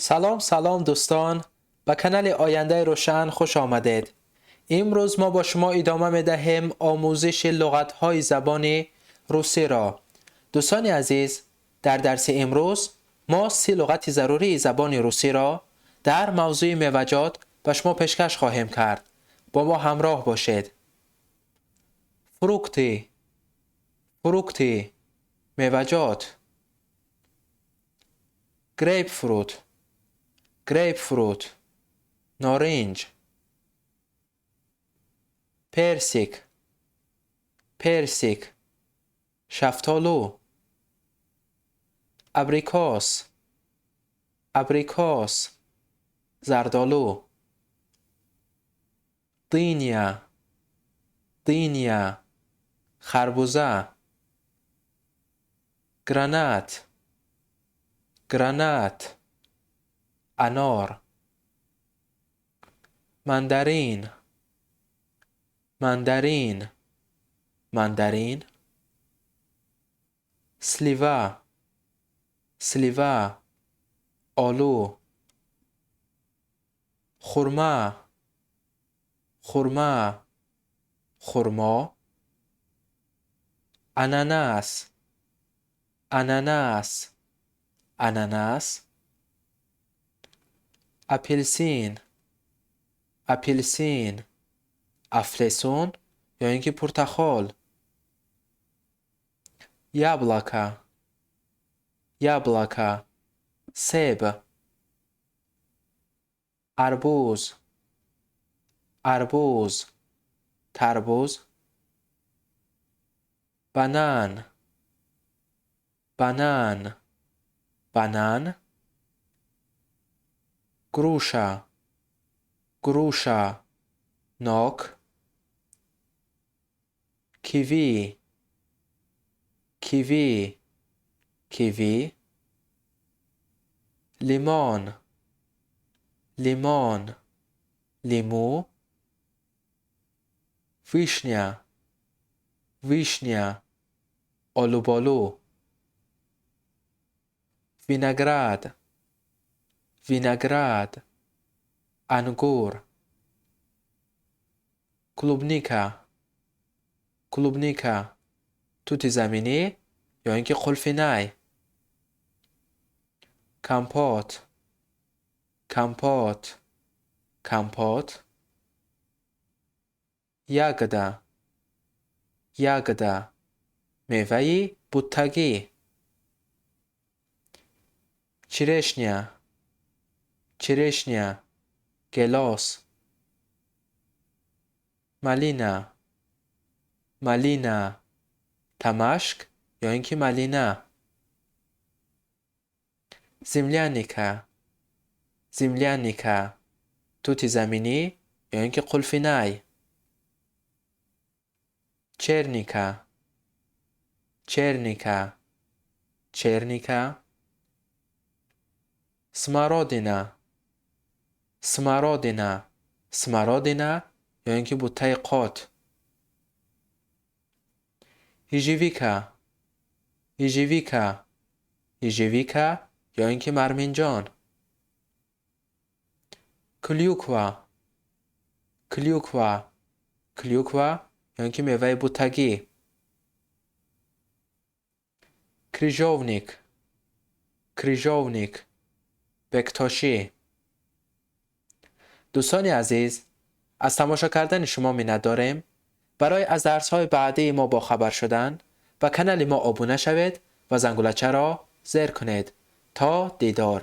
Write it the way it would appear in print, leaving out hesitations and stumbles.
Салом, салом, дӯстон, ба канали Ояндаи Рӯшан хуш омадед. Имрӯз мо бо шумо идома медиҳем омӯзиши луғатҳои забони русиро. Дӯстони азиз, дар дарси имрӯз мо 30 луғати зарурии забони русиро дар мавзӯи меваҷот ба шумо пешкаш хоҳем кард. Бо мо ҳамроҳ бошед. Фрукты, фрукты, меваҷот. Грейпфрут, грейпфрут, норинҷ. Персик, персик, шафтолу. Абрикос, абрикос, зардолу. Дыня, дыня, харбуза. Гранат, гранат, анор. Мандарин, мандарин, мандарин. Слива, слива, олу. Хурма, хурма, хурмо. Ананас, ананас, ананас. Апельсин, апельсин, афлесун ё ин ки пуртақол. Яблоко, яблоко, себ. Арбуз, арбуз, тарбуз. Банан, банан, банан. Груша, груша, нок. Киви, киви, киви. Лимон, лимон, лимӯ. Вишня, вишня, олуболу. Виноград, виноград, ангур. Клубника, клубника, тути заминӣ ё ин ки қулфинай. Компот, компот, компот. Ягода, ягода, меваи буттагӣ. Черешня, черешня, гелос. Малина, малина, тамашк ё ин ки малина. Земляника, земляника, тути заминӣ ё ин ки қулфинай. Черника, черника, черника. Смородина, смородина, смородина ё ин ки буттаи қот. Ежевика, ежевика, ежевика ё ин ки марминҷон. Клюква, клюква, клюква ё ин ки меваи буттагӣ. Крыжовник, крыжовник, бектошӣ. Дӯстони азиз, аз тамошо кардани шумо миннатдорем. Барои аз дарсҳои баъдии мо бохабар шудан ба канали мо обуна шавед ва зангулачаро зер кунед. То дидор.